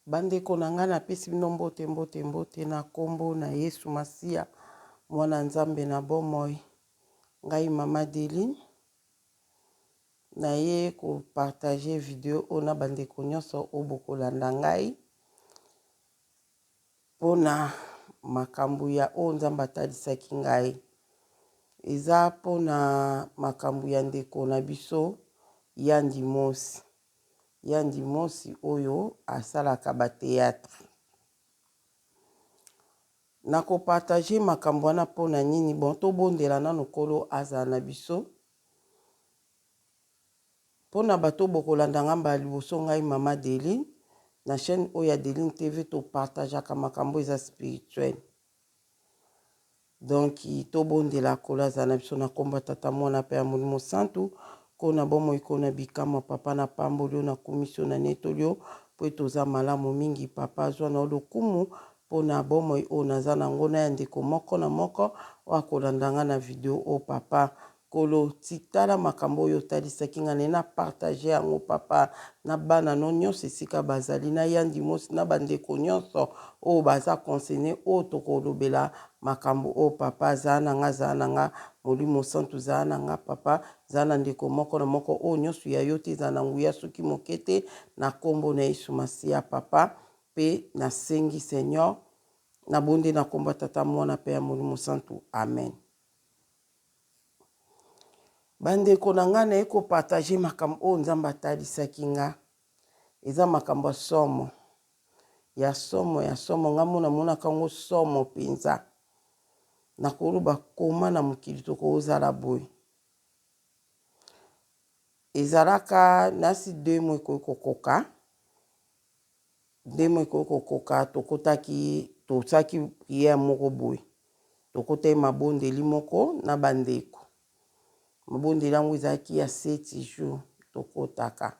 Bandeko na ngai napesi bino mbote mbote mbote na kombo na Yesu Masiya mwana Nzambe na bomoi. Ngai mama Deline naye ko partager video oyo na bandeko nyonso oyo bokolanda ngai mpona makambo ya oyo Nzambe atalisaki ngai. Eza mpona makambo ya ndeko na biso Yandi Mosi. Yandi Mosi oyo asalaka ba theatre. Nako partager makambo wana pona nini? Bon tobondela nanu Nkolo azala na biso. Pona bato oyo bokolanda nga mbala liboso ngai mama Adeline na chaine oyo ya Adeline TV to partageaka makambo eza spirituel. Donc tobondela Nkolo azala na biso na kombo ya Tata, Mwana pe ya Molimo Santu. Nkolo na bomoi, Nkolo na bikamwa, Papa na pamboli yo, na kumisi yo, na netoli yo po ete oza malamu mingi. Papa zwa na yo lokumu po na bomoi oyo naza na yango na ya ndeko moko na moko oyo akolanda nga na video oyo Papa. Nkolo tala makambo oyo otalisaki nga naye na partage yango papa na bana no nionso esika bazali na yandi mosi na ba ndeko nionso oyo baza concerne oyo tokolobela makambo oyo papa zala na nga zala na nga molimo santu zala na nga papa zala na ndeko moko na moko oyo nionso ya yo te ezala na nguya soki moke te na kombo na yesu masiya papa pe nasengi seigneur nabondeli na kombo ya tata mwana pe ya molimo santu amen. Bandeko na ngai naye ko partager makambo oyo Nzambe atalisaki nga. Eza makambo ya somo. Ya somo, ya somo. Nga moko namonaka yango somo penza. Nakoloba koma na mokili tokozala boye. Ezalaka nasi deux mois ekoki kokoka. Deux mois ekoki kokoka tokotaki tosalaki prière moko boye. Tokotaki mabondeli moko na ba ndeko. Mabondeli yango ezalaki ya sept jours tokotaka.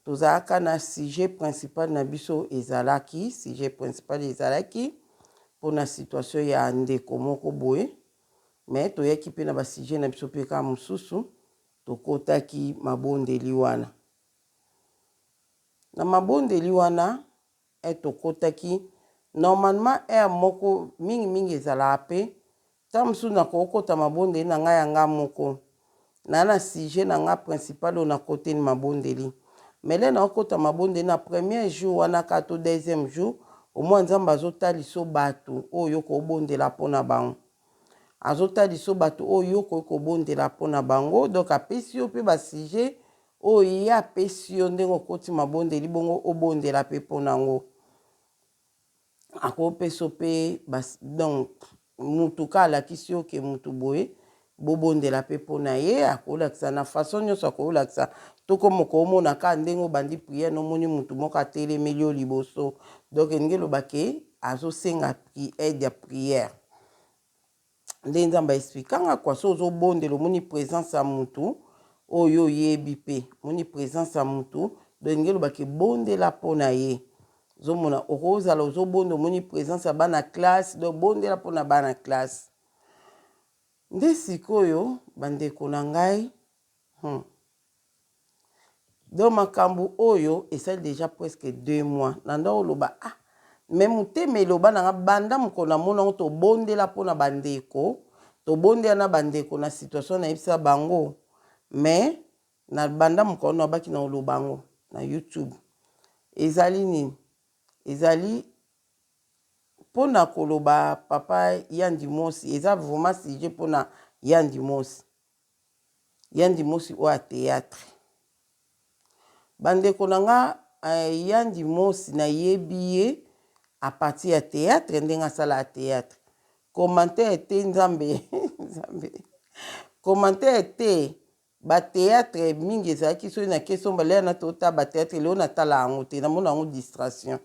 Tozalaka na sujet principal na biso ezalaki sujet principal ezalaki pona situation ya ndeko moko boye mais toyaki pe na ba sujet na biso pe kaka mosusu tokotaki mabondeli wana. Na mabondeli wana eh tokotaki normalement heure moko mingi mingi ezalaka pe tango mosusu nakoki kokota mabondeli na nga ya nga moko naza na sujet na nga principal oyo nakoteli mabondeli mais lere nakokota mabondeli na premier jour wana kaka to deuxième jour omona Nzambe azotaliso batu oyo okobondela po na bango azotaliso batu oyo yo okoki kobondela po na bango donc apesi yo pe ba sujet Oyo ye apesi yo ndenge okoti mabondeli bongo obondela pe pona yango. Akopesa yo pe ba donc mutu ka alakisi yo ke mutu boye bobondela pe pona ye akolakisa na façon nionso akolakisa to comme okomona kaka ndenge obandi prière no omoni mutu moko atelemeli yo liboso donc elingi eloba ke azosenga aide ya prière. Nde nzambe a expliqua nga quoi soki ozo bondela omoni presence ya mutu oyo oyebi pe omoni presence ya mutu donc elingi eloba ke bondela po na ye ozomona okozala ozo bondela omoni presence ya bana classe donc bondela po na bana classe nde sikoyo ba ndeko na ngai hum. Donc makambu oyo esali dejà presque deux mois na nda oloba ah mais motema eloba na nga banda mokolo na mona yango tobondela pona ba ndeko tobondela na ba ndeko na situation na yebisa bango mais na banda mokolo na baki na oloba yango na YouTube ezali nini ezali pona koloba papa Yandi Mosi eza vraiment sujet pona Yandi Mosi. Yandi mosi oyo ya theatre. Ba ndeko na nga eh, Yandi mosi na yebi ye a partir ya theatre ndenge asalaka theatre. Commentaire te nzambe nzambe. Commentaire te ba theatre mingi ezalaki soki na kesomba lea na tota ba theatre leo natala yango te namona yango distraction.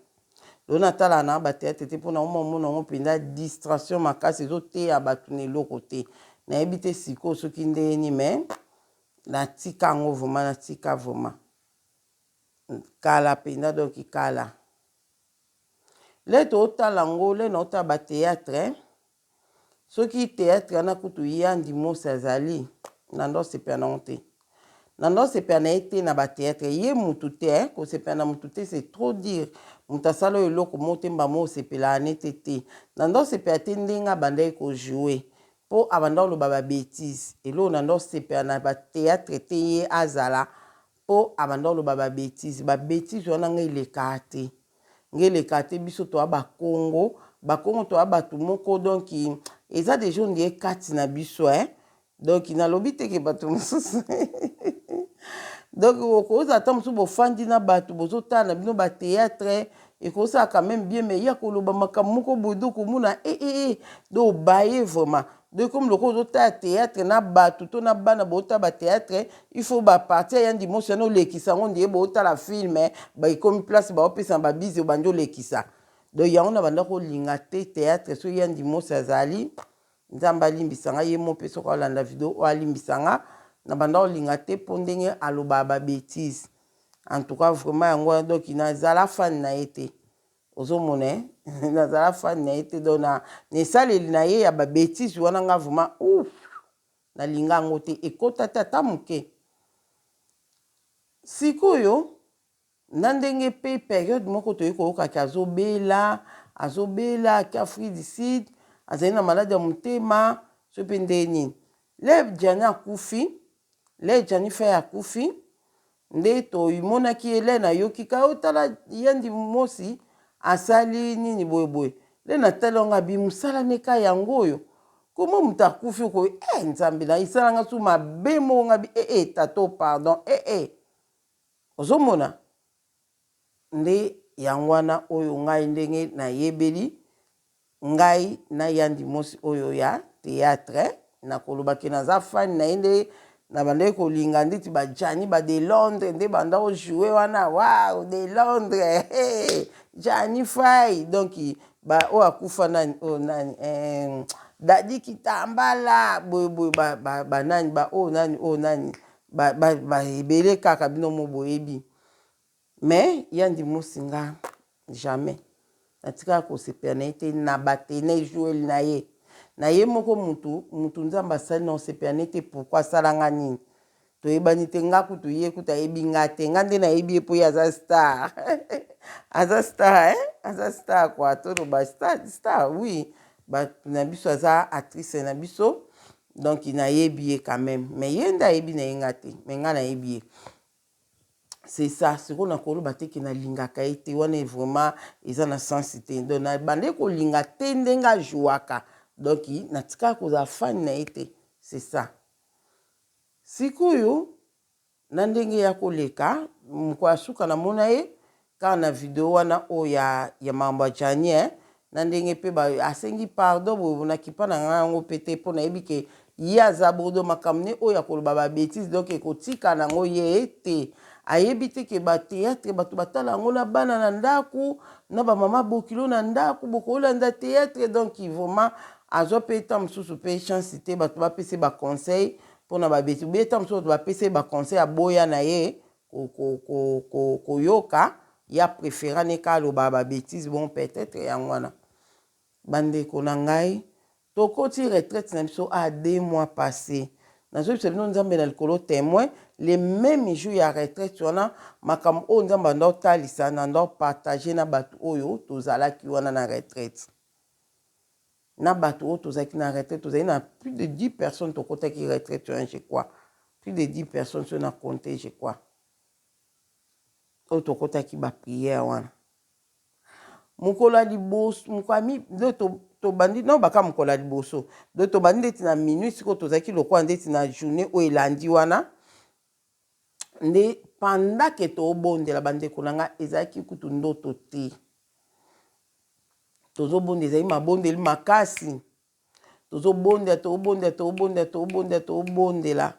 Lelo natalaka nanga ba theatre te pona ngo mona ngo penza distraction makasi ezo teya batu na eloko te nayebi te sikoyo soki ndenge nini mais natika yango vraiment natika vraiment kala penza donc kala le totala ngo le naotala ba theatre Soki theatre wana kutu yandi mosi azali na ndo sepela nango te. Nanda osepela na ye te na ba theatre ye mutu te hein kosepela na mutu te c'est trop dire mutu asala yo eloko moko te mbala moko osepelaka ne te te nanda osepela te ndenge abandaki ko jouer po abanda koloba ba betise eloko nanda osepela na ba theatre te ye azala po abanda koloba ba betise ba betise wana nga elekaka te nga elekaka te biso toa ba kongo ba kongo toa batu moko donc eza dejà on dirait kati na biso hein Donc nalobi te ke bato mosusu donc okozala ata mosusu bofandi na bato bozotala na bino batheatre ekosala quand même bien mais ya koloba makambo moko boye donc omona e eh, e eh, eh, donc obaye vraiment donc comme lokola ozotala théâtre na bato to na bana botala batheatre il faut baparti ya ndimosi wana olekisa yango ndie botala film baekomi place baopesa na babizi obandi olekisa donc yango na banda kolinga te théâtre soki ya ndimosi azali Nzambe alimbisa nga ye moko pe soki aolanda video oyo alimbisa nga na banda kolinga te po ndenge alobaka ba betise en tout cas vraiment yango wana donc na zala fan na ye te ozo mona hein na zala fan na ye te donc na esaleli na ye ya ba betise wana nga vraiment ouf na linga yango te ekota te ata muke sikoyo Na ndenge pe periode moko toye koyoka ke azo bela, azo bela, ake Afrique du Sud, azali na maladi ya motema, soki pe ndenge nini. Lè Djany akufi, lè Djany Faye akufi, nde tomonaki ye, lè nayoki ka oh tala Yandi Mosi asali nini boye boye. Lè natali yango abi musala ne ka yango oyo? Comment mutu akufi okoki eh Nzambe na esala nga su mabe moko nga bi eh eh tata oyo pardon eh eh. Ozo mona? Nde yango wana oyo ngai ndenge nayebeli ngai na Yandi Mosi oyo ya theatre, nakoloba ke naza fan na ye nde nabandaki kolinga ndeti ba Djany ba de Londres nde banda ko jouer wana waouh de Londres hee Djany Faye donc ba oyo akufa nani oyo nani eh Daddy Kitambala boye boye ba ba ba nani ba oyo nani oyo nani Ba ba ba ebele kaka bino mo boyebi mais yandi mosi nga jamais natikala kosepela na ye te na ba tene jouel na ye na ye moko mutu mutu nzambe asali na kosepela na ye te pourquoi asala nga nini toyebani te nga kutu ye kutu ayebi nga te nga nde nayebi ye po ye aza star aza star hein aza star quoi toloba star star oui ba na biso aza actrice na biso Donc nayebi ye quand meme mais ye nde ayebi naye nga te mais nga nayebi ye c'est ça sikoyo nakoloba te ke nalingaka ye te wana vraiment eza na sens te donc nabandaki kolinga te ndenge ajouaka donc natikala kozala fan na ye te c'est ça sikoyo Na ndenge ya ko leka, mokolo ya suka na mona ye kaka na video wana oyo ya ya makambo ya Djany eh, na ndenge pe ba asengi pardon boye boye, na kipa na nga yango pe te po nayebi ke ye aza bongo donc makambo ne oyo ya koloba ba betises donc ekotika nango ye te. Ayebi te ke ba theatre batu batala yango na bana na ndaku, na ba mama bokilo na ndaku, bokolanda theatre donc vraiment azua pe temps mosusu pe chance te batu bapesa ye ba conseils pona ba beti ou bien tango mosusu batu bapesa ye ba conseil aboya na ye koyoka ye a prefera ne kaka aloba ba betise bon peut etre yango wana ba ndeko na ngai tokoti retraite na biso a deux mois passe nazoyebisa bino nzambe na likolo temoin le meme jour ya retraite wana makambo oyo nzambe anda otalisa na anda opartage na bato oyo tozalaki wana na retraite na batu oyo tozalaki na retraite tozali na plus de 10 personnes tokotaki retraite wana je crois plus de 10 personnes soki na compte je crois oyo tokotaki ba prière wana mokolo ya liboso mokolo ya nde tobandi no baka mokolo ya liboso donc tobandi ndeti na minuit sikoyo tozalaki lokola ndeti na journée oyo elandi wana nde pendant ke tobondela bandeko na ngai ezalaki kutu ndoto te Tozobondela ezali mabondeli makasi. Tozobondela, tobondela, tobondela, tobondela, tobondela.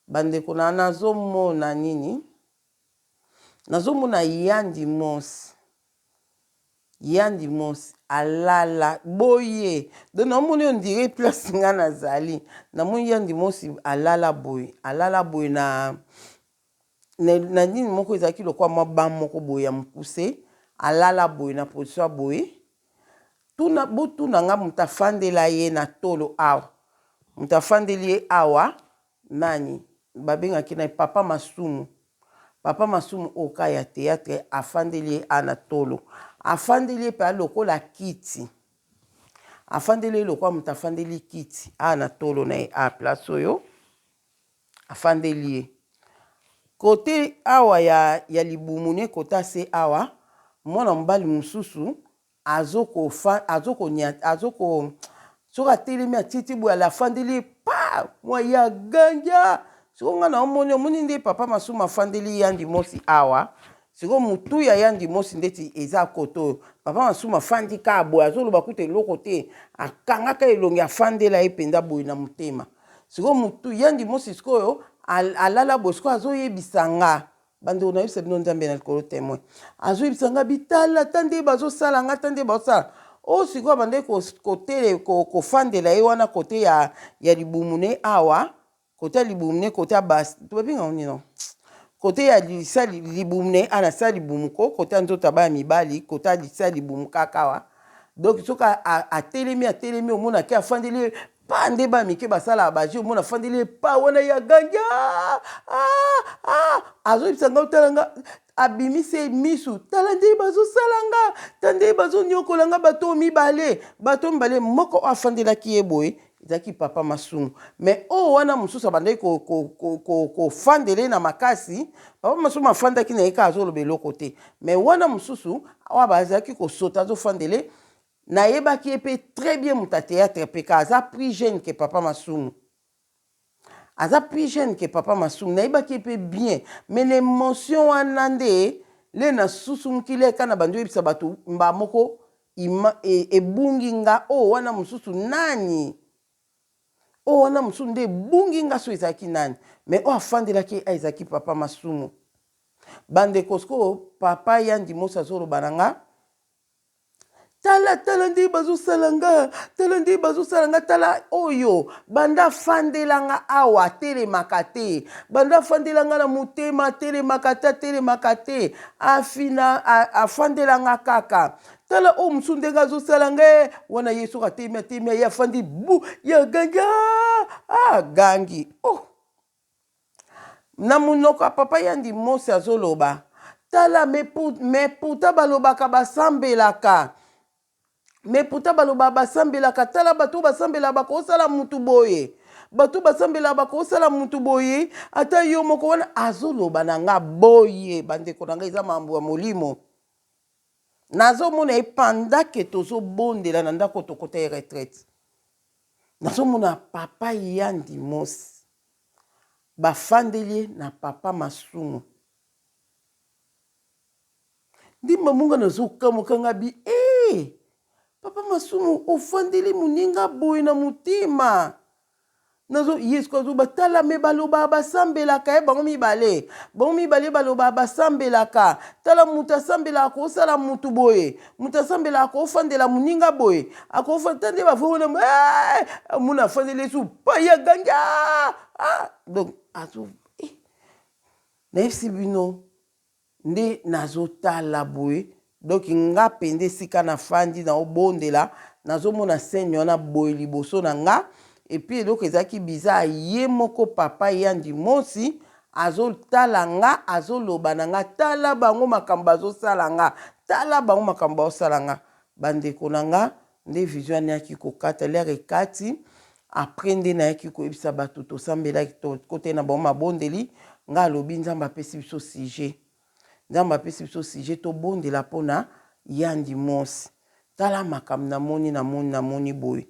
Bandeko na nazomona nini? Nazomona Yandi Mosi. Yandi Mosi alala boye. Donc namoni on dirait place nga nazali. Namoni Yandi Mosi alala boye, alala boye na na nini moko ezalaki lokola mwa banc moko boye ya mokuse, alala boye na position ya boye, tuna botuna nga moto afandela ye na tolo awa, moto afandeli ye awa nani? Babengaki na ye papa Masumu. Papa Masumu oyo ka ya theatre afandeli ye a na tolo. Afandeli ye pe lokola kiti. Afandeli ye lokola moto afandeli kiti a na tolo na ye a place oyo afandeli ye. Kote awa ya, ya libumu ne kota se awa mwana mobali mosusu Azo ko fa azo ko nia azo ko soki atelemi atiti boye ale afandeli ye pa mwa ye agangi ah sikoyo nga na omoni omoni nde papa masumu afandeli yandi mosi awa sikoyo mutu ya yandi mosi ndeti eza kote oyo papa masumu afandi kaka boye azoloba kutu eloko te akangaka elongi afandela ye mpenza boye na motema sikoyo mutu yandi mosi sikoyo alala boye sikoyo azoyebisa nga Bandeko nayebisa bino nzambe na likolo temoin azoyebisa nga bitala ata nde bazosala nga ata nde bazosala oyo oh, sikoyo abandaki kotele kofandela ye wana kote ya, ya libumu ne awa kote ya libumu ne kote ya bas tobabenga ngo nino kote ya lisa libumu ne ana sa libumu ko kote ya nzoto ya bana mibali kote ya lisa libumu kaka awa donc soki atelemi atelemi omonake afandeli ye pa nde bana mike basalaka ba jeu omona afandeli ye pa wana ye agangi ah, ah, ah. azoyebisa nga otala nga abimisi ye misu tala nde bazosala nga ta nde bazonyokola nga bato mibale bato mibale moko oyo afandelaki ye boye ezalaki papa masumu mais oyo wana mosusu abandaki kofandela ye na makasi papa masumu afandaki na ye kaka azoloba eloko te mais wana mosusu oyo bazalaki kosota azofandele Nayebaki ye pe très bien moto ya theatre pe ka aza plus jeune que papa masumu aza plus jeune que papa masumu nayebaki ye pe bien mais na emotion wana nde le nasusumuki leka na bandi oyebisa bato mbaa moko e, ebungi nga oyo oh, wana mosusu nani oyo oh, wana mosusu nde ebungi nga so ezalaki nani mais oyo afandelaki ye ezalaki papa masumu bandeko sikoyo papa yandi mosi azoloba na nga Tala tala nde bazosala nga tala nde bazosala nga tala oyo banda afandela nga awa atelemaka te banda afandela nga na motema atelemaka te atelemaka te afina afandela nga kaka tala oyo mosusu ndenge azosala nga eh, wana ye soki atelemi atelemi ye afandi bu ye agangi agangi ah, oh Na munoko ya papa yandi mosi azoloba tala mais pourtant balobaka basambelaka mais pourtant balobaka basambelaka tala bato oyo basambelaka bakosala mutu boye bato basambelaka bakosala mutu boye ata yo moko wana azoloba na nga boye bandeko na nga eza mambo ya molimo nazomona ye pendant ke tozobondela na ndako tokota ye retraite nazomona papa yandi mosi Bafandeli ye na papa masumu. Ndimba munga nazokamwa kanga bi ee papa masumu ofandeli moninga boye na motema nazo yesu azoba tala me balobaka basambelaka ye bango mibale bango mibale balobaka basambelaka tala moto asambelaka kosala moto boye moto asambelaka akofandela moninga boye akofanda nde bafo wana eh, amona afandeli yesu pai agangi ah, ah. Donc azo eh. Nayebisi bino nde nazotala boye donc nga mpenza esika nafandi naobondela nazomona scène wana boye liboso na nga epuis eloko ezalaki bizarre ye moko papa yandi mosi Azo tala nga azo loba na nga tala bango makambo bazo sala nga tala bango makambo bao sala nga ba ndeko na nga nde vision wana eyaki kokata l'heure ekati après nde nayaki koyebisa batu tosambelaki tokotaki na bango mabondeli nga alobi nzambe apesi biso sujet nzambe apesi biso sujet tobondela pona yandi mosi tala makambo namoni namoni namoni boye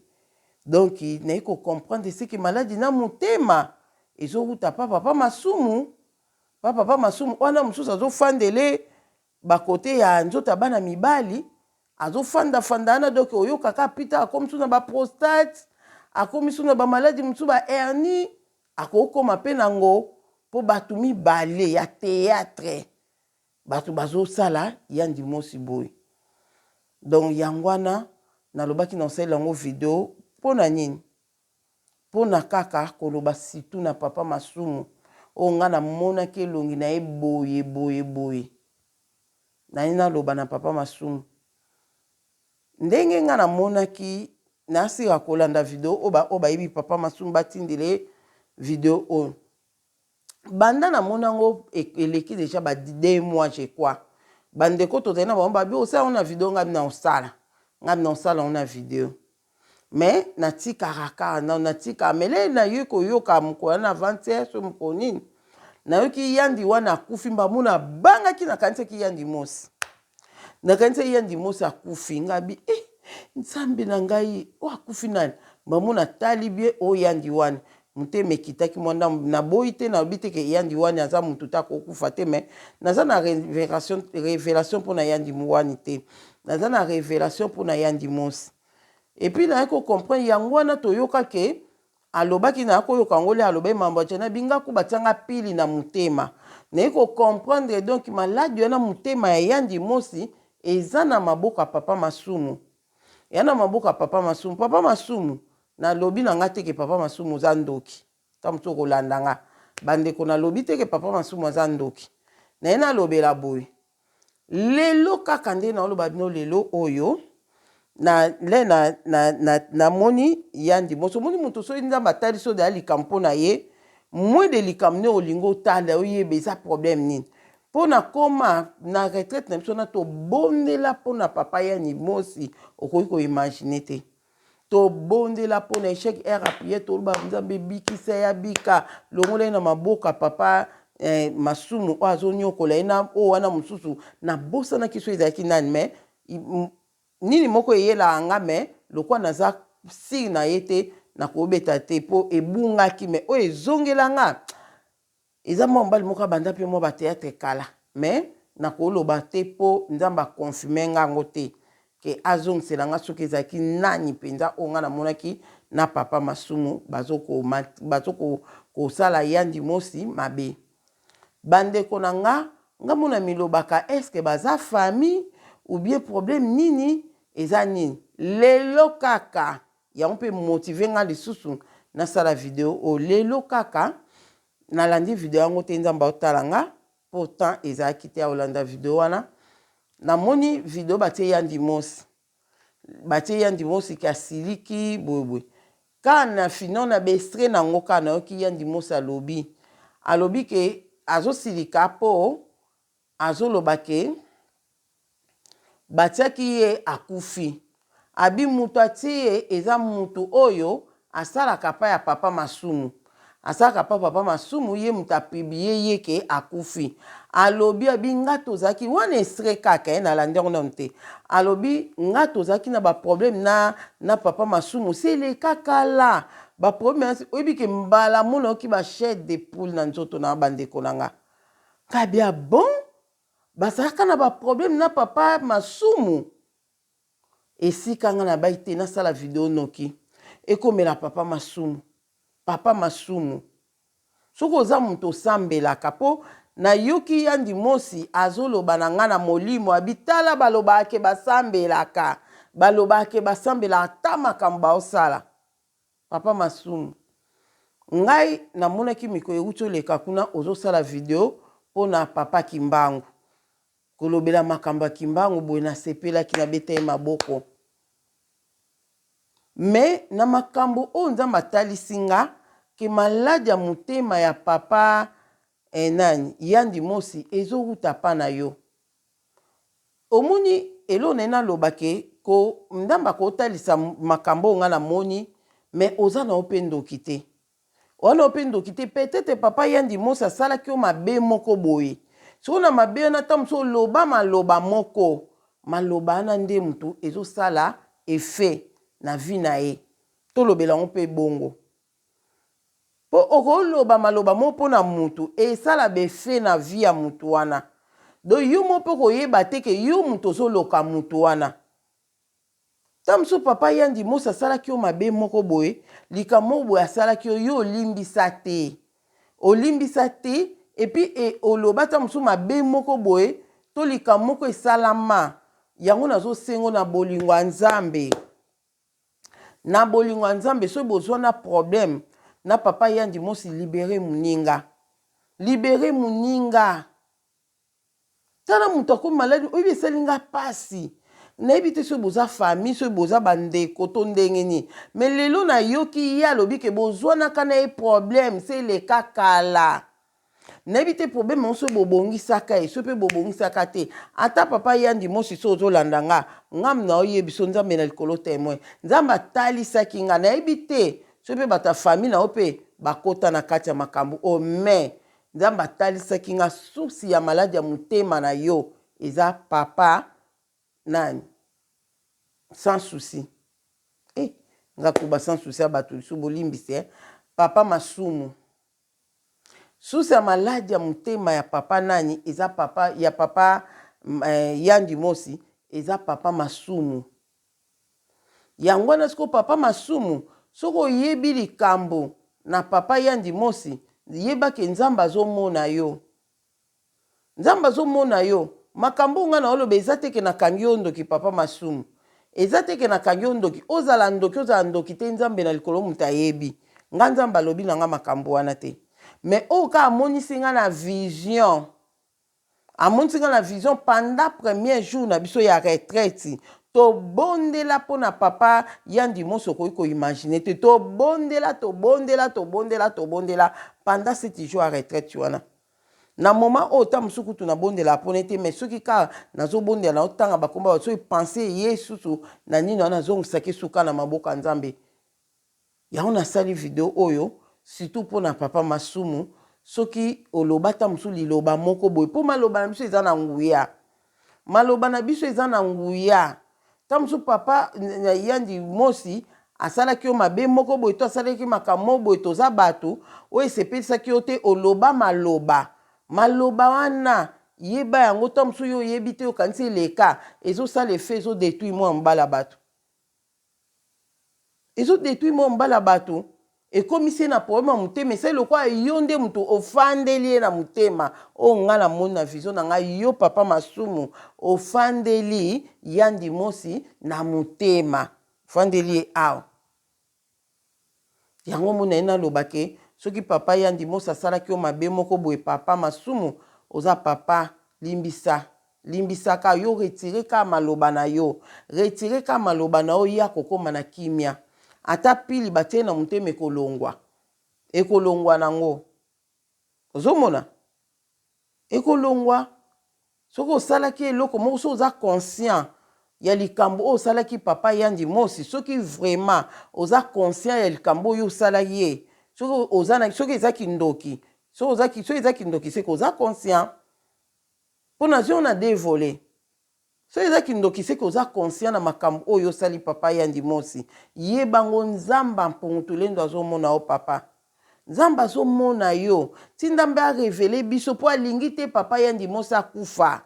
donc naye ko comprendre ce que maladi na motema Ezo wuta pa papa masumu pa papa masumu wana mususu azo fandele ba kote ya nzoto ya bana mibali azo fanda fanda wana donc oyoka ka pita akomi su na ba prostate akomi su na ba maladi mususu ba hernie akokoma pe na ngo po batu mibale ya theatre batu bazosala yandi mosi boye donc yango wana nalobaki na osalela yango video pona nini Pona kaka koloba surtout na papa masumu oyo nga na monaki elongi naye boye boye boye naye naloba na papa masumu ndenge nga na monaki nasila kolanda video oyo ba oyo bayebi papa masumu batindela ye video oyo. Banda na moni yango eleki dejà ba 2 mois je crois. Ba ndeko tozali na bango babi osala yango na video ngai na osala. Ngai na osala yango na video. Mais natikaka kaka na natikaka mais le naye koyoka mokolo wana avant-hier so mokolo nini nayoki yandi wana akufi mbamu nabangaki nakanisaki yandi mosi nakanisaki yandi mosi akufi ngai bi eh, nzambe na ngai oyo akufi nani mbamu natali bie oyo yandi wana motema ekitaki mwa ndambo naboyi te nalobi te ke yandi wani aza motu te akokufa te mais naza na révélation révélation mpona yandi wani te naza na révélation mpona yandi mosi. Et puis naye ko comprendre yango wana toyoka ke alobaki na koyoka yango le alobaki mambo ya na bingaku batianga pili na motema. Naye ko comprendre donc maladi wana motema ya yandi mosi eza na maboko ya papa Masumu, ya na maboko ya papa Masumu. Papa Masumu, nalobi na nga te ke papa Masumu oza ndoki. Ta mosu okolanda nga bandeko, nalobi te ke papa Masumu aza ndoki. Naye nalobela boye lelo kaka nde naoloba bino lelo oyo na le na na na namoni yandi moso. Omoni moto soki Nzambe atali so deya likambo mpo na ye moins de likambo nde olingi otala oyeba eza problème nini. Mpo na koma na retraite na biso na tobondela mpo na papa yani mosi, okoki koimaginer te. Tobondela mpo na échec heure ya prière, toloba Nzambe ebikisa ya bika longola ye na maboko ya papa Masumu oyo azonyokola ye na oyo wana mosusu. Nabosanaki so ezalaki nani, mais nini moko eyelaka nga, mais lokwa naza sûr na ye te, nakobeta te mpo ebungaki. Mais oyo ezongela nga eza mwa mobali moko abanda mpe mwa bathéâtre kala, mais nakoloba te mpo Nzambe aconfirme nga yango te ke azongisela nga soki ezalaki nani mpenza oyo nga namonaki na papa Masumu bazokosala yandi mosi mabe. Bandeko na nga, nga mona milobaka est-ce baza famille ou bien problème nini, eza nini? Lelo kaka yango mpe motive nga lisusu nasala video oyo. Lelo kaka nalandi video yango te, Nzambe aotala nga, pourtant ezalaki te ya kolanda video wana. Namoni video batie yandi mosi, batie yandi mosi ke asiliki boyeboye kaka na fino na baextrait nango kaka nayoki yandi mosi alobi ke azosilika mpo azoloba ke batiaki ye akufi. Abi mutu atie ye eza mutu oyo asalaka pa ya papa Masumu, asalaka pa papa Masumu, ye mutu apublier ye ke akufi. Alobi abi nga tozalaki wana extrait kaka ye nalandi yango nano te. Alobi nga tozalaki na baproblème na papa Masumu se eleka kala baproblème. Oyebi ke mbala mo nayoki bachair de poule na nzoto na bandeko na nga kabi ya bon bazalaka na baproblème na papa Masumu. Esika nga nabai te nasala video noki ekomela papa Masumu. Papa Masumu, soki oza moto osambelaka, mpo nayoki yandi mosi azoloba na nga na molimo abi tala balobaka ke basambelaka, balobaka ke basambelaka ata makambo baosala. Papa Masumu, ngai namonaki mikolo euti oleka kuna ozosala video mpona papa Kimbangu, kolobela makambo ya Kimbangu boye, nasepelaki, nabeta ye maboko. Mais na makambo oyo Nzambe atalisi nga ke maladi ya motema ya papa nani yandi mosi ezowuta pa na yo. Omoni eloko naye naloba ke ko Nzambe akotalisa makambo oyo nga namoni, mais oza na yo mpe ndoki te, wana yo mpe ndoki te. Peut-être papa yandi mosi asalaki yo mabe moko boye, soki na mabe wana ata mosu oloba maloba moko, maloba wana nde motu ezosala effet na vie na ye. Tolobela yango mpe bongo mpo okoloba maloba moko mpona mutu esala baeffet na vie ya mutu wana. Donc yo moko mpe koyeba te ke yo mutu ozoloka mutu wana. Ta mosusu papa yandi mosi asalaki yo mabe moko boye, likambo moko boye asalaki yo, yo olimbisa te, olimbisa te, et puis oloba ta mosusu mabe moko boye to likambo moko esalama. Yango nazosengo na bolingo ya Nzambe, na bolingo ya Nzambe, soki bozwa na problème na papa yandi mosi, libere moninga, libere moninga. Tala moto akomi maladi oyebi esali nga mpasi. Nayebi te soki boza famille, soki boza bandeko to ndenge nini, mais lelo nayoki ye alobi ke bozwanaka na ye problème se eleka kala. Nayebi te problème yango soki bobongisaka ye, soki mpe bobongisaka te. Ata papa Yandi Mosi, soki ozolanda nga, ngam na oyebi so Nzambe na likolo témoin. Nzambe atalisaki nga, nayebi te soki mpe bato ya famille na yo mpe bakota na kati ya makambo oyo, mais Nzambe atalisaki nga source ya maladie ya motema na yo eza papa nani, Sans Souci. Eh, nga kuba Sans Souci ya bato lisusu, bolimbisi, eh? Papa Masumu. Source ya maladie ya motema ya papa nani eza papa ya papa Yandi Mosi, eza papa Masumu. Yango wana sikoyo, papa Masumu, soki oyebi likambo na papa Yandi Mosi, yebake Nzambe azomona yo. Nzambe azomona yo. Makambo oyo ngai na oloba eza te ke nakangi yo ndoki. Papa Masumu, eza te ke nakangi yo ndoki. Ozala ndoki, ozala ndoki te, Nzambe na likolo moto ayebi. Nga Nzambe alobi na nga makambo wana te, mais oyo kaka amonisi nga na vision, amonisi nga na vision pendant premier jour na biso ya retraite. Tobondela mpona papa Yandi Mosi, okoki koimaginer te. Tobondela, tobondela, tobondela, tobondela pendant sept jours ya retraite wana. Na moment oyo ta mosusu kutu nabondela mpona te, mais soki kaka nazobondela, naotanga bakomba, soki pense ye susu na nini wana, nazongisaki suka na maboko ya Nzambe. Yango nasali video oyo surtout mpona papa Masumu. Soki oloba ta mosusu liloba moko boye, mpo maloba na biso eza na nguya, maloba na biso eza na nguya. Ta mosusu papa Yandi Mosi asalaki yo mabe moko boye to asalaki makambo moko boye, toza bato, oyo esepelisaki yo te, oloba maloba, maloba wana, yeba yango. Ta mosusu yo oyebi te, okanisi eleka, ezosala effet, ezodétruire mwa mobala bato, ezodétruire mwa mobala bato, ekomisi ye na problème ya motema. Esali lokola yo nde moto ofandeli ye na motema. Oyo ngai namoni na vision na ngai, yo papa Masumu ofandeli Yandi Mosi na motema, ofandeli ye awa. Yango mona ye naloba ke soki papa Yandi Mosi asalaki yo mabe moko boye, papa Masumu, oza papa, limbisa, limbisaka yo, retire kaka maloba na yo, retire kaka maloba na yo, ya kokóma na kimia. Ata pili batie na motema, ekolongwa, ekolongwa nango. Ozomona, ekolongwa. Soki osalaki eloko moko, soki oza conscient ya likambo oyo osalaki papa Yandi Mosi, soki vraiment oza conscient ya likambo oyo osalaki ye, soki oza na, soki eza kindoki, soki eza kindoki, seke oza conscient, mpo nazwi na deux volets. Soki eza kindoki, seke oza conscient na makambo oyo osali papa Yandi Mosi. Yebango, Nzambe mpungu tulendo azomona yo. Papa, Nzambe azomona yo. Ti Nzambe arévéler biso, mpo alingi te papa Yandi Mosi akufa,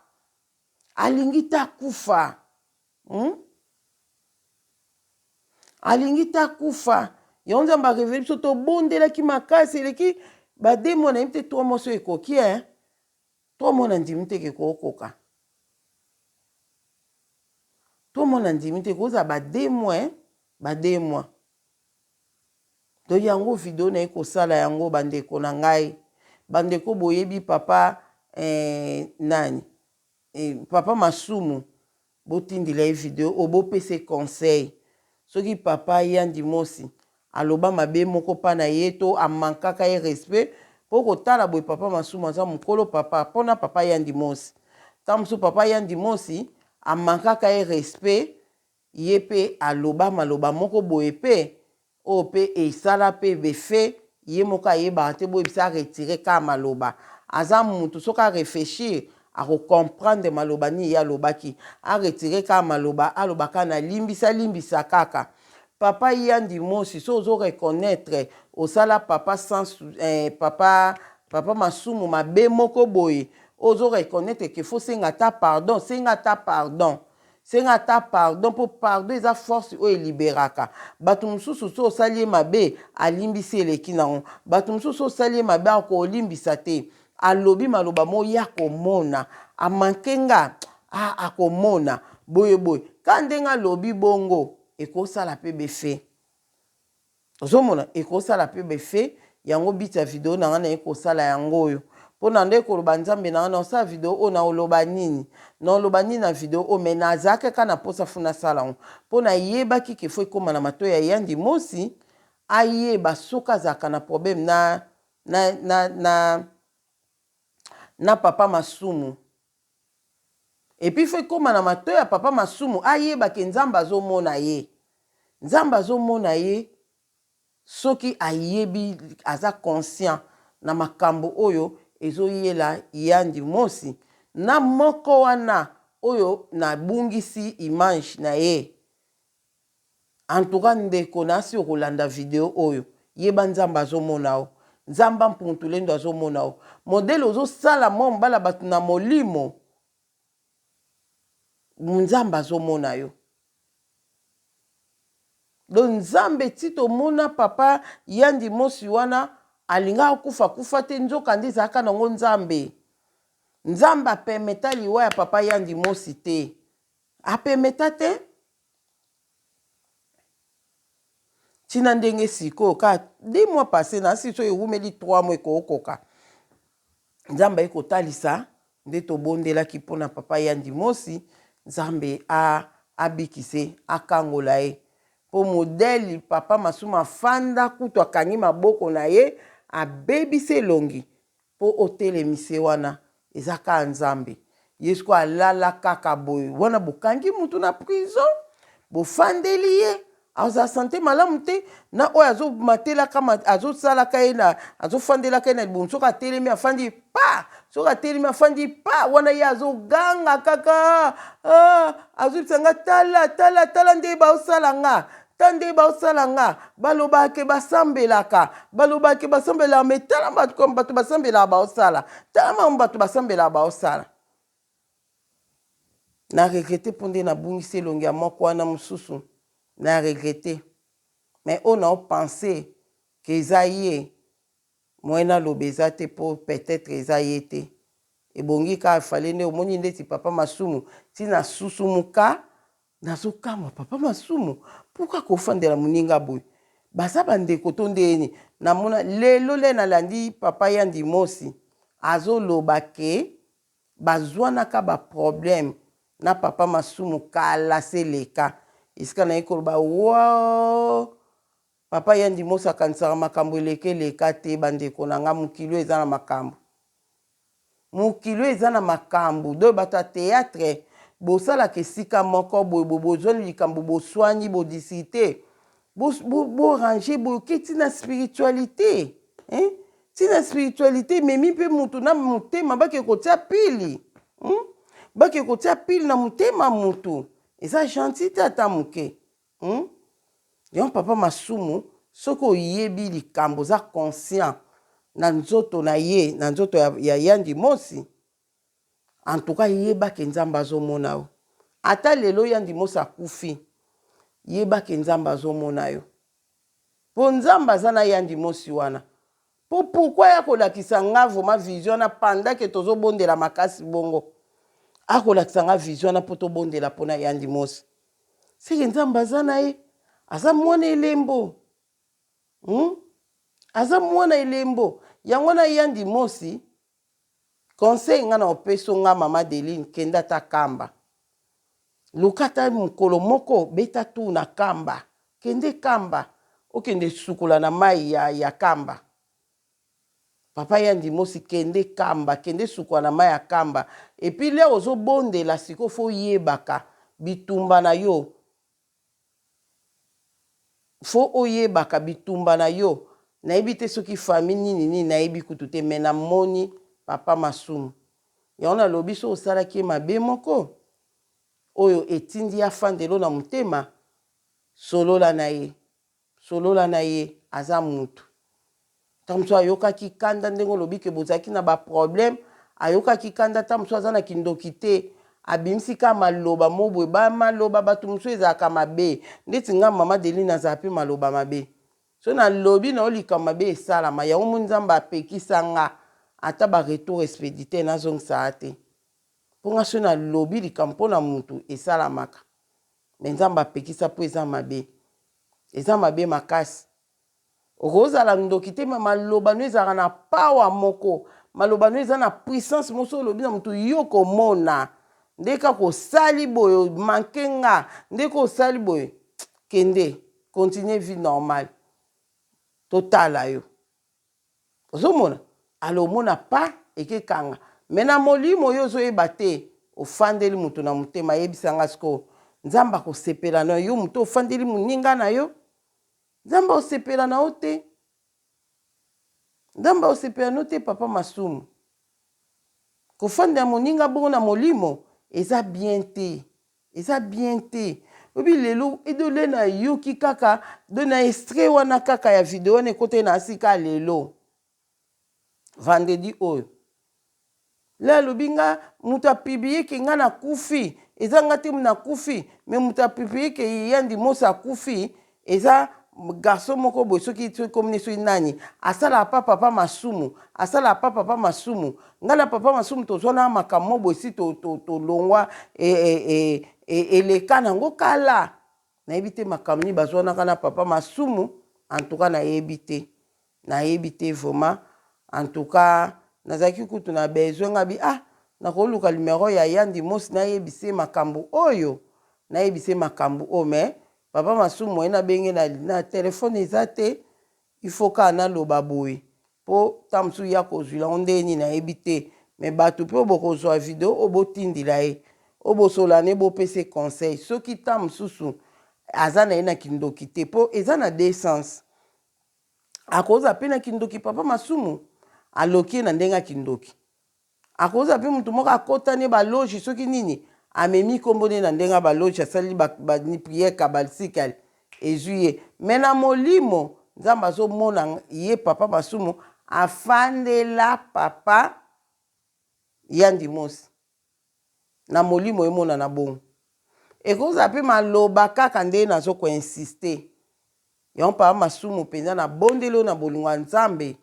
alingi te akufa, Alingi te akufa. Yango Nzambe arévéler biso. Tobondelaki makasi, eleki ba 2 mois, nayebi te, 3 mois oyo ekoki, e 3 mois na ndimi te ke kokoka 3 mois, na ndimi te kozala ba 2 mois, ba 2 mois. Donc yango video naye kosala yango. Bandeko na ngai, bandeko boyebi papa nani, papa Masumu, botindela ye video oyo, bopesa conseil. Soki papa Yandi Mosi aloba mabe moko mpa na ye to amankaka ye respect, mpo kotala boye, papa Masumu aza mokolo papa mpona papa Yandi Mosi. Ntango mosusu papa Yandi Mosi amankaka ye respect, ye mpe aloba maloba moko boye mpe oyo mpe esala mpe befe, ye moko ayebaka te. Boyebisa aretire kaka maloba. Aza mutu, soki aréfléchir, akocomprendre maloba nini ye alobaki. Aretire kaka maloba, aloba kaka na limbisa, limbisa kaka. Papa Yandi Mosi, so ozo reconnaître osala papa sans papa Masumu mabe moko boye, ozo reconnaître ke faut senga ata pardon, senga ata pardon, senga ata pardon, mpo pardon eza force oyo eliberaka bato mosusu. So osali ye mabe, alimbisi, eleki nango. Bato mosusu, osali ye mabe, akolimbisa te. Alobi maloba mo ya komona amanke nga, akomona boye boye ka ndenge alobi bongo, ekosala mpe befe. Ozomona, ekosala mpe befe. Yango biti ya video na ngai naye kosala yango oyo, mpo na nde koloba Nzambe na ngai, naosala video oyo, naoloba nini, naoloba nini na video oyo? Mais nazalaki kaka na mposa fu nasala yango, mpo nayebaki ke faut ekóma na matoi ya Yandi Mosi, ayeba soki azalaka na problème na. Na papa masumu et puis faut ekoma na matoyi ya papa masumu ayeba ke nzambe azo mona ye nzambe azo mona ye soki ayebi aza conscient na makambo oyo ezo yela yandi mosi na moko wana oyo na bungisi image na ye En tout cas ndeko nasi okolanda video oyo yeba nzambe azomona yo nzambe mpuntulendo azomona yo modele ozosala mwa mobala bato na molimo nzambe azomona yo donc nzambe ti tomona papa yandi mosi wana alingaka kufa kufa te nzoka nde ezalaka nango nzambe nzambe apermeta liwa ya papa yandi mosi te apermeta te Tina ndenge sikoyo ka deux mois passe na si soki ewumeli trois mois ekokoka nzambe aye kotalisa nde tobondelaki mpona papa yandi mosi nzambe abikise akangola ye mpo modele papa masumu afanda kutu akangi maboko na ye abebisi elongi Po otelemise wana eza kaka nzambe ye sikoyo alala kaka boye wana bokangi mutu na prison bofandeli ye azala sante malamu te na oyo azomatelaka azosalaka ye na azofandelaka ye na libumu soki atelemi afandi pa soki atelemi afandi pa wana ye azoganga kaka ah, azobisa nga tala tala tala nde baosala nga Ta nde baosala nga balobaka ke basambelaka balobaka ke basambelaka me tala bato bato basambelaka baosala tala makambo bato basambelaka baosala na regrete mpo nde nabungisi elongi ya moko wana mosusu na regrete me oyo nao pense ke eza ye Moyen naloba eza te po peut etre eza ye te. Ebongi kaka fallait nde omoni ndeti papa masumu ti na susumuka nazo kamwa papa masumu pourquoi kofandela muninga boye baza ba ndeko to ndenge nini namona lelo le nalandi papa yandi mosi azo loba ke bazuanaka ba problème na papa masumu kala se leka esika naye koloba wooh Papa yandi mosi akanisaka makambo eleka eleka te ba ndeko na nga mokili oyo eza na makambo mokili oyo eza na makambo donc bato ya theatre bosalaka esika moko boye boye bozwani likambo boswani bo discute bo, bo, bo range boye oke ti na spiritualite hein? ti na spiritualite ememi mpe motu na motema bake kotia pili Bake kotia pili na motema motu eza gentil te ata moke. Hum yango papa masumu soki oyebi likambo oza conscient na nzoto na ye na nzoto ya, ya yandi mosi en tout cas yeba ke nzambe azomona yo ata lelo yandi mosi akufi yeba ke nzambe azomona yo po nzambe aza na yandi mosi wana Po pourquoi aya kolakisa nga vraiment vision wana pendant que tozo bondela makasi bongo akolakisa nga vision wana po tobondela pona yandi mosi seke nzambe aza na ye aza mwana elembo hmm? aza mwana elembo yango wana yandi mosi Conseil nga na opeso nga mama Adeline kende ata kamba luka ata mukolo moko beta tour na kamba kende kamba okende sukola na mayi ya, ya kamba papa yandi mosi kende kamba kende sukola na mayi ya kamba epuis lere ozobondela sikoyo fo oyebaka bitumba na yo Faut oyebaka bitumba na yo nayebi te soki famille nini nini nayebi kutu te mais na moni papa masumu yango nalobi soki osalaki ye mabe moko oyo etindi ye afandelo na motema solola na ye solola na ye aza mutu Tango mosusu ayokaki kanda ndenge olobi ke bozalaki na ba problème, ayokaki kanda tango mosusu aza na kindoki te, abimisi kaka maloba moko boye, ba maloba batu mosusu ezalaka mabe, ndeti nga mama Adeline nazala pe maloba mabe, soki nalobi na yo likambo mabe esalama, yango omoni Nzambe apekisa nga ata ba retour expediteur nazongisaka te, po nga soki nalobi likambo pona mutu esalamaka, mais Nzambe apekisa po eza mabe, eza mabe makasi. Okozala ndoki te mais maloba no ezalaka na power moko maloba no eza na puissance moko soki olobi na moto yo okomona nde kaka osali boye o manque nga nde kaka osali boye kende continue vie normale totala yo ozomona alors omona pas eke kanga. Mais na molimo yo ozoyeba te, ofandeli moto na motema. Yebisa nga sikoyo, Nzambe akosepela na yo moto ofandeli moninga na yo? Nzambe akosepela na yo te, Nzambe akosepela na yo te. Papa Masumu, kofandela moninga bongo na molimo eza bien te, eza bien te. Oyebi, lelo edole nayoki kaka do na extrait wana kaka ya video wana ekotaki na asika lelo vendredi oyo. Le alobi nga moto apublier ke nga nakufi, eza nga te nakufi, mais moto apublier ke Yandi Mosi akufi eza garçon moko boye, soki soki komini, soki nani, asalaka pa papa Masumu, asalaka pa papa Masumu. Ngai na papa Masumu tozwana makambo mo boye, si tolongwa, eleka nango kala. Nayebi te makambo nini bazwanaka na papa Masumu. En tout cas nayebi te, nayebi te vraiment. En tout cas nazalaki kutu na besoin nga bi ah, nakoluka numero ya Yandi Mosi, nayebisa ye makambo oyo, nayebisa ye makambo oyo. Mais papa Masumu oye nabenge na telefone eza te. Il faut kaka naloba boye mpo ta mosusu ya kozwila yango ndenge nini, nayebi te. Mais bato mpe oyo bokozwa video oyo, botindela ye, oyo bosola ne, bopesa ye conseil. Soki ta mosusu aza na ye na kindoki te, mpo eza na deux sens, akozala mpe na kindoki. Papa Masumu aloki ye na ndenge ya kindoki, akozala mpe motu moko akotani baloge, soki nini, amemi nkombo nde na ndenge ya baloge, asali prière kabbalistique, ezwi ye. Mais na molimo, Nzambe azomona ye. Papa Masumu afandela papa Yandi Mosi na molimo, emonana bongo. Ekozala mpe maloba kaka nde nazokoinsister yango. Papa Masumu mpenza, nabondeli oyo na bolingo ya Nzambe,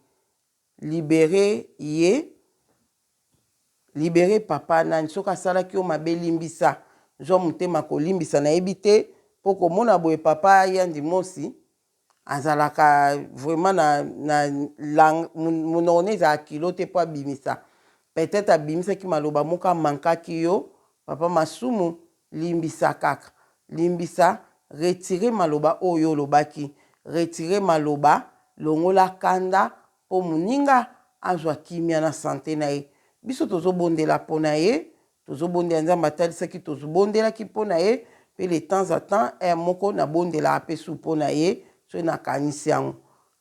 libérer ye, libérer papa nani. Soki asalaki yo mabe, limbisa, zwa motema kolimbisa. Nayebi te mpo komona boye, papa Yandi Mosi azalaka vraiment na monoko ne ezalaka kilo te mpo abimisa. Peut-être abimisaki maloba moko amankaki yo. Papa Masumu, limbisa kaka, limbisa, retire maloba oyo olobaki, retire maloba, longola kanda mpo moninga azwa kimia na santé na ye. Biso tozobondela mpo na ye, tozobondela Nzambe atalisaki, tozobondelaki mpo na ye mpe le temps à temps heure moko nabondelaka mpe su mpo na ye soki nakanisi yango.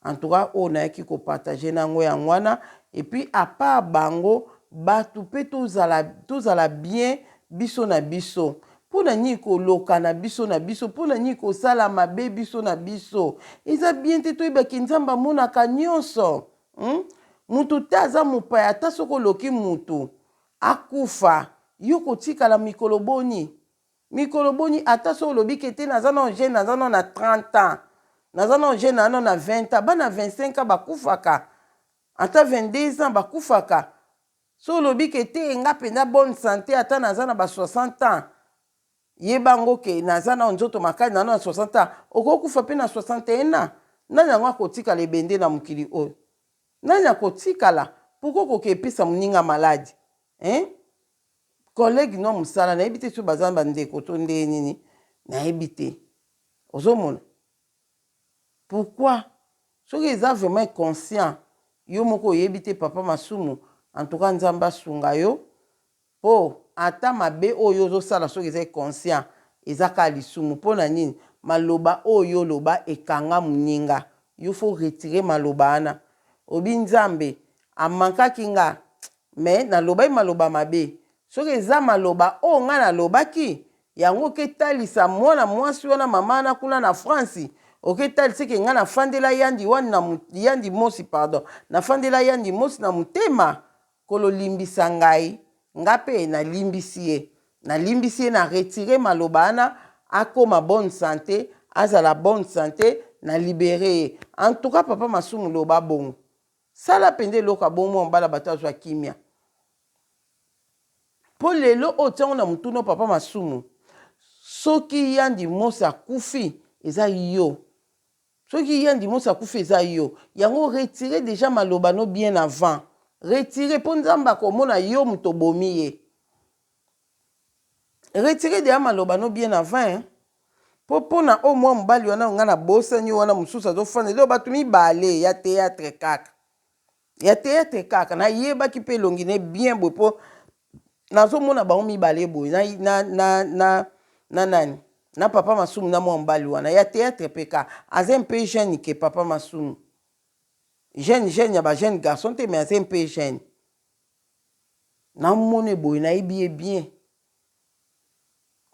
En tout cas oyo nayaki kopartager na yango, yango wana. Et puis à part bango, bato mpe tozala, tozala bien biso na biso. Mpo na nini koloka na biso na biso? Mpo na nini kosala mabe biso na biso? Eza bien te. Toyebaki Nzambe amonaka nyonso, Mutu te aza mopaya. Ata soki oloki mutu akufa, yo kotikala mikolo boni, mikolo boni? Ata soki olobi ke te, naza nano jeune, naza nano na 30 ans, naza nano jeune, naza nano na 20 ans, bana 25 ans bakufaka, ata 22 ans bakufaka. So olobi ke te, nga mpenza bonne santé, ata naza na ba 60 ans, yeba yango ke naza na nzoto makasi, naza na 60 ans, okokufa mpe na 61 ans. Nani yango akotikala ebende na mokili oyo? Nani akotikala? Pourquoi okoki epesa moninga maladi, hein? Collègue no mosala, nayebi te soki baza bandeko to ndenge nini, nayebi te. Ozomona pourquoi? Soki eza vraiment inconscient, yo moko oyebi te. Papa Masumu, en tout cas Nzambe asunga yo, mpo ata mabe oyo ozosala, soki eza inconscient, eza kaka lisumu. Mpo na nini maloba oyo oloba ekanga moninga? Yo faut retire maloba wana. Obi Nzambe amankaki nga, mais nalobaki maloba mabe. Soki eza maloba oyo ngai nalobaki yango, oketalisa mwana mwasi wana, mama wana kuna na France, oketalisa ke ngai nafandela Yandi wani na Yandi Mosi, pardon, nafandela Yandi Mosi na motema. Kololimbisa ngai, nga mpe nalimbisi ye, nalimbisi ye, na retire maloba wana, akóma bonne santé, azala bonne santé, na libérer ye. En tout cas papa Masumu, loba bongo, sala mpenza eloko ya bongo, mwa mobala bato azwa kimia. Mpo lelo oyo tiango na motuna, papa Masumu, soki Yandi Mosi akufi, eza yo. Soki Yandi Mosi akufi, eza yo. Yango retire déjà maloba no bien avant, retire, mpo Nzambe akomona yo moto obomi ye. Retire déjà maloba no bien avant, mpo mpona oyo mwa mobali wana, ngai nabosani wana mosusu azofanda lelo, bato mibale ya théâtre kaka. Ya theatre kaka. Nayebaki mpe elongi ne bien boye mpo nazomona bango mibale boye na, na, na, na, na nani na papa Masumu na mwa mobali wana ya theatre mpe ka aza mpe jeune ke papa Masumu, jeune jeune ya ba jeune garçon te, mais aza mpe jeune. Namoni boye, nayebi ye bien.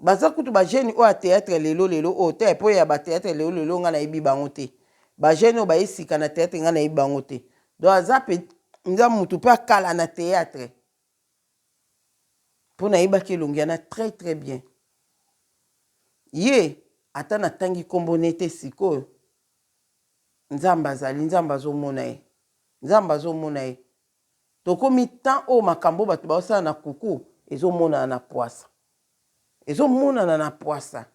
Baza kutu ba jeune oyo ya théâtre lelo lelo oyo te, mpo ya ba théâtre lelo lelo ngai nayebi bango te. Ba jeune oyo baye sika na théâtre, ngai nayebi bango te. Donc aza mpenza mutu mpe akala na théâtre, mpo nayebaki elongi wana très très bien. Ye ata natangi nkombo ne te sikoyo, Nzambe azali, Nzambe azomona ye, Nzambe azomona ye. Tokomi temps oyo makambo bato baosala na kuku ezomonana na pwasa, ezomonana na pwasa.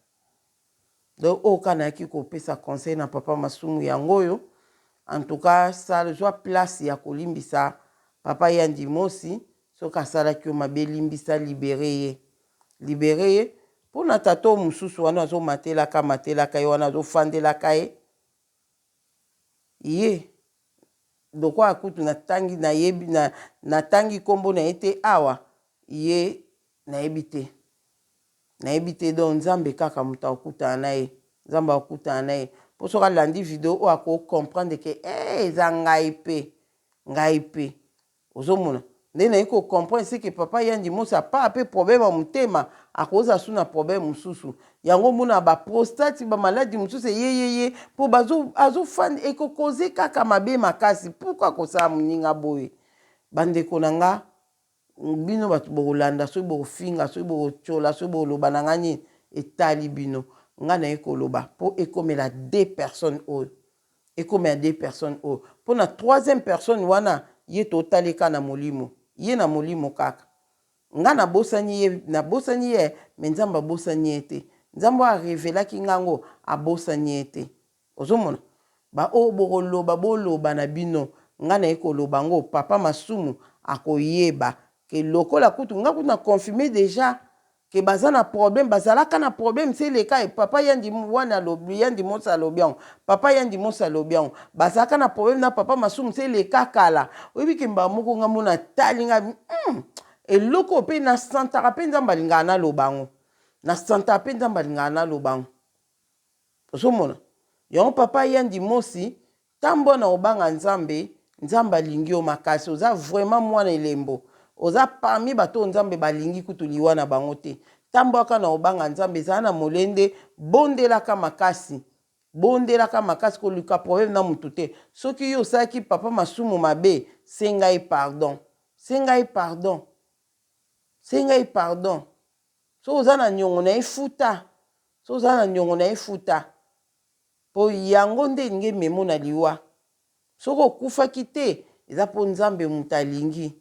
Donc oyo kaka nayaki kopesa conseil na papa Masumu yango oyo. En tout cas, zwa place ya kolimbisa papa Yandi Mosi. Soki asalaki yo mabe, limbisa, libérer ye, libérer ye. Mpona tata oyo mosusu wana azomatelaka matelaka ye wana, azofandelaka ye, ye lokola kutu natangi, nayebi natangi nkombo na ye te awa. Ye nayebi te, nayebi te. Donc Nzambe kaka moto akokutana na ye, Nzambe akokutana na ye, mpo soki alandi video oyo akocomprendre ke eza ngai mpe, ngai mpe. Ozomona nde naye kocomprendre ce que papa Yandi Mosi apaa mpe problème ya motema, akozala su na problème mosusu. Yango omona baprostate, bamaladi mosusu eyeyeye mpo azofanda, ekokoze kaka mabe makasi. Pourquoi kosala moninga boye? Bandeko na nga, bino bato bokolanda, soki bokofinga, soki bokotyola, soki bokoloba na nga nini, etali bino. Nga naye koloba mpo ekomela deux personnes oyo, ekomela deux personnes oyo. Mpo na troisième personne wana, ye totali kaka na molimo, ye na molimo kaka. Nga nabosani ye, nabosani ye, mais Nzambe abosani ye te. Nzambe oyo arevelaki ngango abosani ye te. Ozomona baoyo bokoloba, boloba na bino. Nga naye koloba ngo, papa Masumu akoyeba ke lokola kutu nga kutu na confirme déjà ke baza na problème, bazalaka na problème. Se eleka papa Yandi wana alobi, Yandi Mosi alobi yango, papa Yandi Mosi alobi yango, bazalaka na problème na papa Masumu se eleka kala. Oyebi ke mbala moko nga mona tali nga eloko oyo mpe nasantaka mpe Nzambe alingaka naloba yango, nasantaka mpe Nzambe alingaka naloba yango. Ozomona yango, papa Yandi Mosi, tambwa na obanga Nzambe. Nzambe alingi yo makasi. Oza vraiment mwana elembo, oza parmi bato oyo Nzambe balingi kutu liwa na bango te. Tambwaka na obanga Nzambe, ezala na molende, bondelaka makasi, bondelaka makasi. Koluka problème na mutu te. Soki yo osalaki papa Masumu mabe, senga ye pardon, senga ye pardon, senga ye pardon. Soki oza na niongo na ye, futa. Soki oza na niongo na ye, futa, mpo yango nde elingi ememo na liwa. Soki okufaki te, eza mpo Nzambe moto alingi,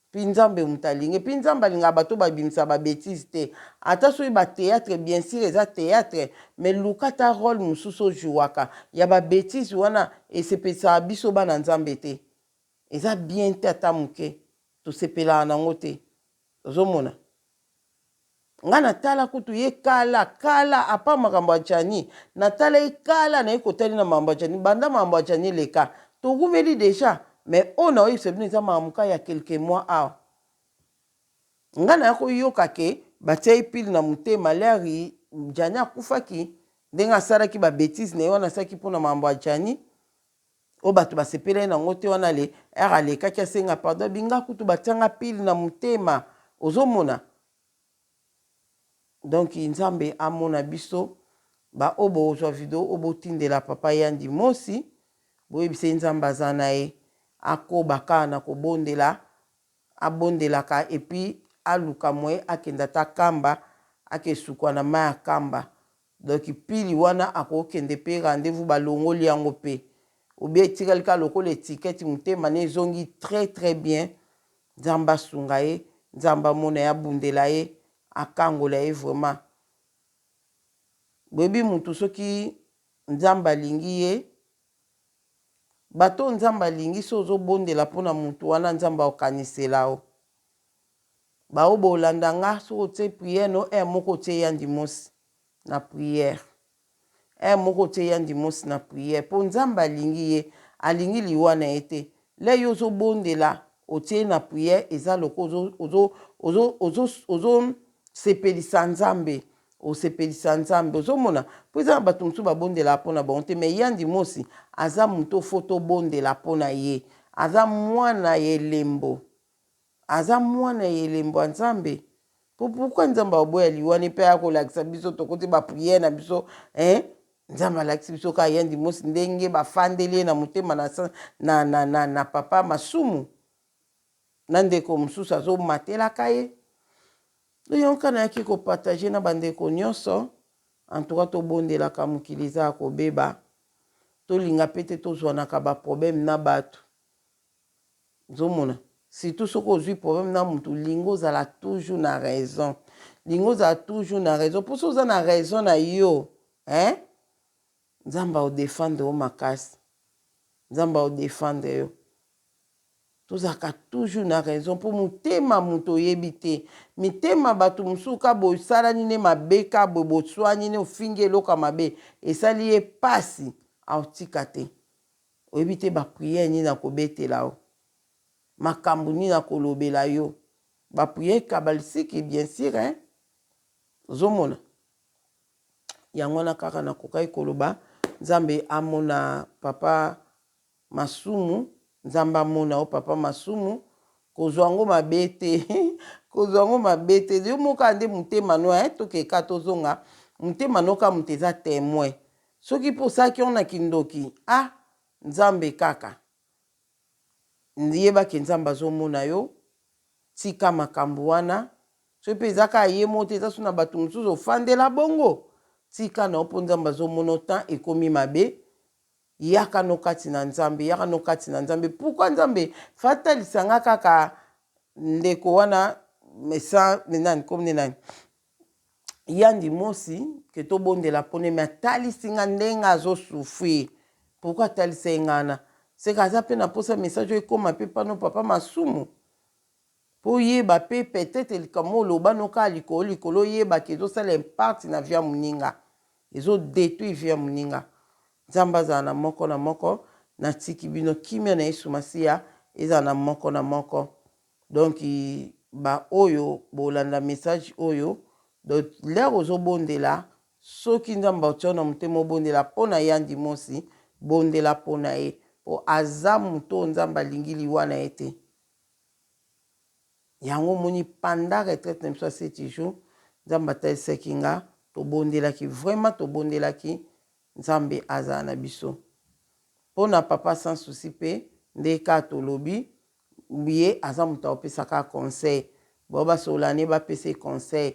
mpi Nzambe moto alingi, mpi Nzambe alingaka bato babimisa babêtises te. Ata soki bathéâtre, bien sûr eza théâtre, mais luka ata rôle mosusu ojouaka. Ya babêtises wana esepelisaka biso bana Nzambe te, eza bien te ata moke, tosepelaka nango te. Ozomona nga natala kutu ye kala kala apa makambo ya Jani, natala ye kala, naye kotali na makambo ya Jani. Banda makambo ya Jani eleka, tokumeli déjà. Mais oyo naoyebisa bino eza makambo ka ya quelques mois awa. Nga naya koyoka ke batia ye pile na motema lere Jani akufaki, ndenge asalaki babêtises na ye wana, asalaki mpona makambo ya Jani oyo bato basepelaki nango te wana. Le ere alekaki asenga pardon, binga kutu batianga pile na motema. Ozomona, donc Nzambe amona biso. Baoyo bokozwa video oyo, botindela papa Yandi Mosi, boyebisa ye Nzambe aza na ye, akoba kaka na kobondela, abondelaka, et puis aluka moye akende ata Kamba, akesukwa na mai ya Kamba. Donc pili wana akokende mpe rendez-vous, balongoli yango mpe obie etikali kaka lokola etikete. Motema ne ezongi très très bien. Nzambe asunga ye, Nzambe amona ye, abundela ye, akangola ye vraiment. Boyebi mutu soki Nzambe alingi ye, bato oyo Nzambe alingi, so ozobondela mpona mutu wana, Nzambe akokanisela yo. Bao bolanda nga, soki otie prière no heure moko, otie Yandi Mosi na prière heure moko, otie Yandi Mosi na prière, mpo Nzambe alingi ye, alingi liwa na ye te. Le yo ozobondela, otie na prière, eza lokola ozosepelisa Nzambe, osepelisa Nzambe. Ozomona, mpo eza na bato mosusu babondelaka mpo na bango te. Mais Yandi Mosi aza moto fo tobondela mpo na ye. Aza mwana ya elembo, aza mwana ya elembo ya Nzambe. Po pourquoi Nzambe aboya liwani mpe aya kolakisa biso? Tokoti baprière na biso, hein? Nzambe alakisi biso kaka Yandi Mosi, ndenge bafandeli ye na motema na papa Masumu na ndeko mosusu azomatelaka ye. Oyo nayaki kopartager na bandeko nyonso. En tout cas, tobondelaka. Mokili eza ya kobeba. Tolinga mpe te tozwanaka baproblème na bato. Ozomona, surtout soki ozwi problème na motu, lingi ozala toujours na raison, lingi ozala toujours na raison. Mpo so oza na raison na yo, hein? Nzambe aodéfendre yo makasi, Nzambe aodéfendre yo. Tozalaka toujours na raison, mpo motema moto oyebi te. Mitema bato mosusu ka boye, osalani ne mabe, ka boye boswani ne, ofingi eloko ya mabe, esali ye pasi, aotika te. Oyebi te baprière nini akobetela yo, makambo nini akolobela yo, baprière kabalisiki, bien sûr, hein? Ozomona, yango wana kaka nakokaki koloba. Nzambe amona papa Masumu, Nzambe amona yo, papa Masumu. Kozwa yango mabe te, kozwa yango mabe te. Yo moko nde motema no, tokeka, tozonga motema no ka moto eza témoin. Soki mpo osalaki yango na kindoki, ah, Nzambe kaka yebaki, Nzambe azomona yo. Tika makambo wana. Soki mpe eza kaka ye moko te, eza so na bato mosusu ofandela bongo, tika na yo, mpo Nzambe azomona. Temps ekomi mabe. Yaka no kati na Nzambe, yaka no kati na Nzambe. Pourquoi Nzambe fatalisanga kaka ndeko wana mesa nani, komne nani, Yandi Mosi, ke tobondela mpona me atalisi nga ndenge azosouffrir? Pourquoi atalisa ye nga wana? Seka aza mpe na mposa message oyo ekóma mpe pano papa Masumu, mpo oyeba mpe peut-être likambo oloba no kaka likolo likolo, oyebaka ezosala impact na vie ya moninga, ezodétruire vie ya moninga. Nzambe azala na moko na moko. Natiki bino, kimia na Yesu Masiya ezala na moko na moko. Donc baoyo bolanda message oyo, donc l'heure ozobondela, soki Nzambe atia na motema obondela mpo na Yandi Mosi, bondela mpo na ye, mpo aza moto oyo Nzambe alingi liwa na ye te. Yango omoni, pendant retraite na biso ya 7 jours, Nzambe atalisaki nga, tobondelaki vraiment, tobondelaki. Nzambe azala na biso. Mpo na papa Sans Souci mpe nde kaka tolobi, ye aza moto akopesaka conseil. Bao basolola ne, bapesa ye conseil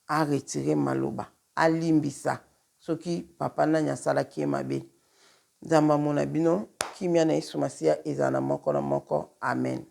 aretirer maloba, alimbisa soki papa nani asalaki ye mabe. Nzambe amona bino, kimia na Yesu Masiya ezala na moko na moko. Amen.